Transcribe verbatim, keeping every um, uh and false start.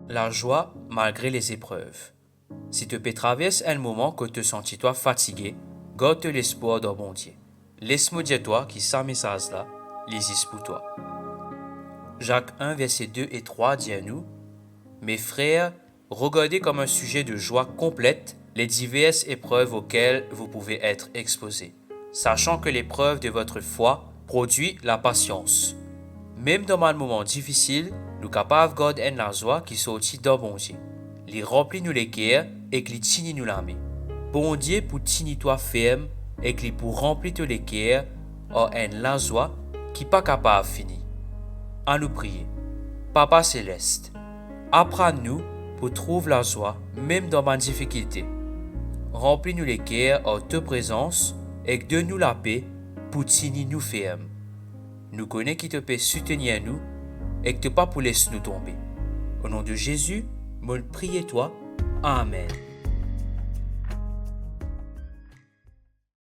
Lazwa malgre lezeprev. Si to pe travers enn moman kot to santi twa fatige, gard to lespwar dan Bondie. Les mo dir twa ki sa mesaz la, li zis pou twa. Zak enn, verse de e trwa dir nou, Mes frères, regardez comme un sujet de joie complète les diverses épreuves auxquelles vous pouvez être exposés, sachant que l'épreuve de votre foi produit la patience. Mem dan bann moman difisil, nou kapav gard enn lazwa ki sorti dan Bondie. Li ranpli nou leker ek li tini nou lame. Bondie pou tini twa ferm ek li pou ranpli to leker ar enn lazwa ki pa kapav fini. Anou priye. Papa Selest, aprann nou pou trouv lazwa mem dan bann difikilte. Ranpli nou leker ar to prezans ek donn nou lape pou tini nou ferm. Nou kone ki to pe soutenir nou ek to pa pou les nou tonbe. O nom de Jésus, mo priye twa. Amen.